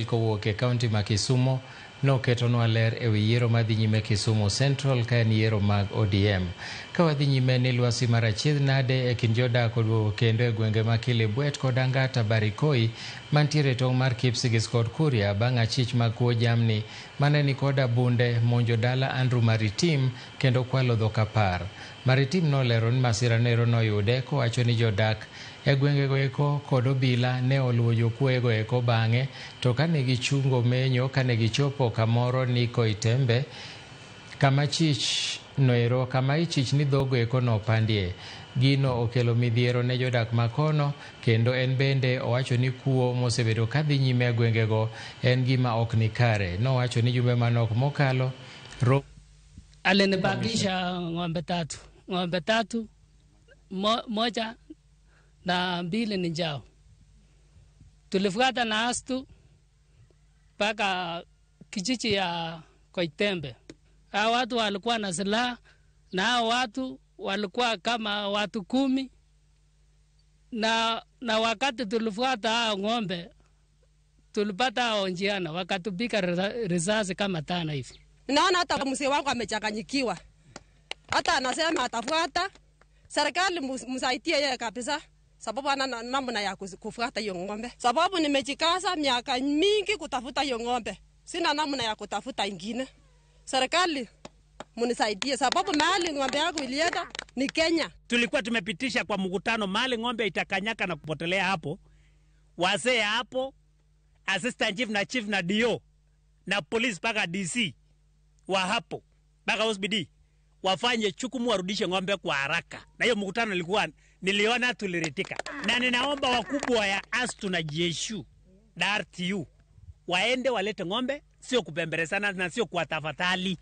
Kowuok e kaunti ma Kisumo noketonwa ler e wi yiero madhi nyime Kisumu Central ka en yiero mag ODM. Ka wadhi nyime ni lwasi mar achiedh nade e kind jodak oduogo kendo e gwenge ma Kilibwet kod Angata Barikoi mantiere e tong' mar Kipsigis kod Kuria bang' achich mag kuo jamni mane ni koda bunde monjo dala Andrew Maritim kendo kwalo dhok 10. Maritim nolero ni masira nero noyude kowacho ni jodak e gwengego eko kod obila ne oluwo jokuoyego eko bang'e to kane gichungo menyo kane gichopo kamoro ni Koitembe kama chich noero kama ichich ni dhogo eko nopandie. Gino okelo midhiero ne jodak makono kendo en bende owacho ni kuo mosebedo kadhi nyime e gwengego en gima ok ni kare. Nowacho ni jumbe manok mokalo Alinibakisha ng'ombe 3, ng'ombe 3 moja na 2 ni njao. Tulifuata na astu mpaka kijiji ya Koitembe. Hao watu walikuwa na silaha na hao watu walikuwa kama watu 10, na wakati tulifuata hao ng'ombe tulipata hao njiana wakatupika risasi kama 5 hivi. Naona hata mzee wangu amechanganyikiwa. Hata anasema atafuata. Serikali msaidie yeye kabisa. Sababu ana namna ya kufuata hiyo ng'ombe. Sababu nimejikaza miaka mingi kutafuta hiyo ng'ombe. Sina namna ya kutafuta ingine. Serikali mnisaidie sababu mahali ng'ombe yangu ilienda ni Kenya. Tulikuwa tumepitisha kwa mkutano mahali ng'ombe itakanyaka na kupotelea hapo. Wazee hapo, assistant chief na chief na DO na police mpaka DC wa hapo mpaka OSBD wafanye chukumu warudishe ng'ombe kwa haraka. Na hiyo mkutano niliona tuliritika. Na ninaomba wakubwa ya ASTU na GSU na RTU waende walete ng'ombe, sio kupemberesana na sio kuwatafadhali.